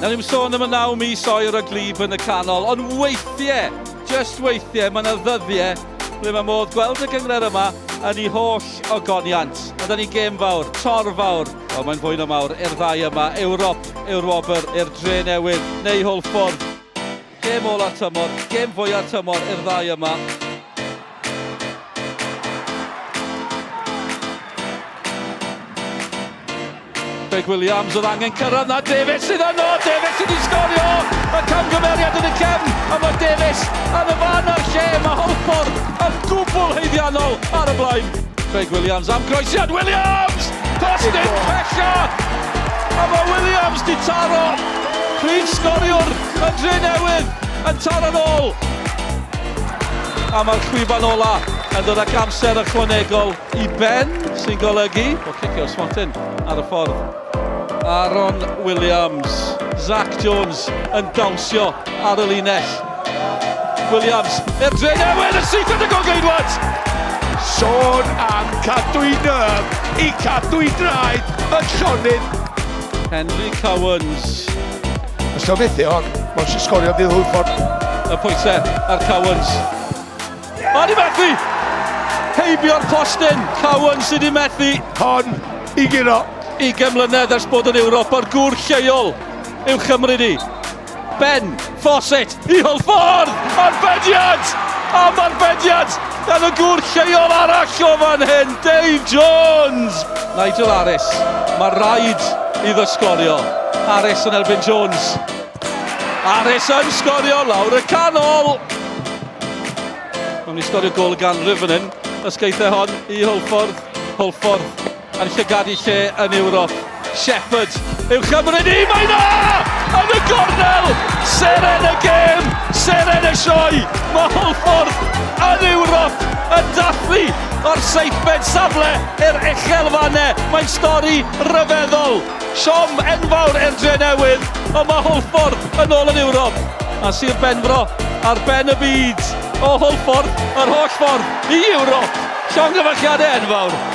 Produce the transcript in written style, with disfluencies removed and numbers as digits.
Nawn ni'm sôn am y naw mis oer o glib yn y canol, ond weithiau, just weithiau, mae yna ddyddiau ble mae modd gweld y gynghrair yma yn ei holl ogoniant. Mae da ni gêm fawr, torf fawr, wel mae'n fwy na mawr i'r ddau yma. Ewrop yw'r wobr i'r Dre Newydd neu Hwlffordd. Gêm ola'r tymor, gêm fwya'r tymor i'r ddau yma. Craig Williams oedd angen cyrraedd na Davies sydd yno, Davies sydd wedi sgorio! Y camgymeriad yn y cefn, a mae Davies yn y fan a'r lle, mae Hwlffordd yn gwbl haeddiannol ar y blaen. Craig Williams am groesiad, Williams! Postyn pella! A mae Williams di taro! Prif sgoriwr y Drenewydd yn taro'n ôl! A mae'r chwiban ola yn dod ag amser ychwanegol i ben, sy'n golygu bod cicio'r smotyn ar y ffordd. Aaron Williams, Zach Jones yn dawnsio ar y linell. Williams, i'r Drenewydd, yn syth at y golgeidwad! Sôn am cadw'i nerf i cadw'i draed yn llonydd. Henry Cowans. Os o fethu hon, mae'n eisiau sgorio fydd Hwlffordd. Y pwysau ar Cowans. O, di methu! Heibio'r postyn, Cowans sydd wedi methu. Hon i guro. 20 mlynedd ers bod yn Ewrop a'r gŵr lleol yw Chymru ni. Ben Fawcett i Hwlffordd! Arbediad! Am arbediad gan y gŵr lleol arall o fan hyn, Dave Jones! Nigel Harris, mae rhaid iddo sgorio. Harris yn erbyn Jones. Harris yn sgorio lawr y canol! Mae'n mynd i sgorio gol y ganrif fan hyn. Ysgaethau hon i Hwlffordd. Hwlffordd yn llygadu lle yn Ewrop. Shepherd yw Chymru ni, mae na! Yn y gornel! Seren y gêm, seren y sioe! Mae Hwlffordd yn Ewrop yn dathlu o'r seithfed safle i'r uchelfannau. Mae'n stori ryfeddol. Siom enfawr i'r Drenewydd, ond mae Hwlffordd yn ôl yn Ewrop. A Sir Benfro ar ben y byd o Hwlffordd yr holl ffordd i Ewrop. Llongyfarchiadau enfawr.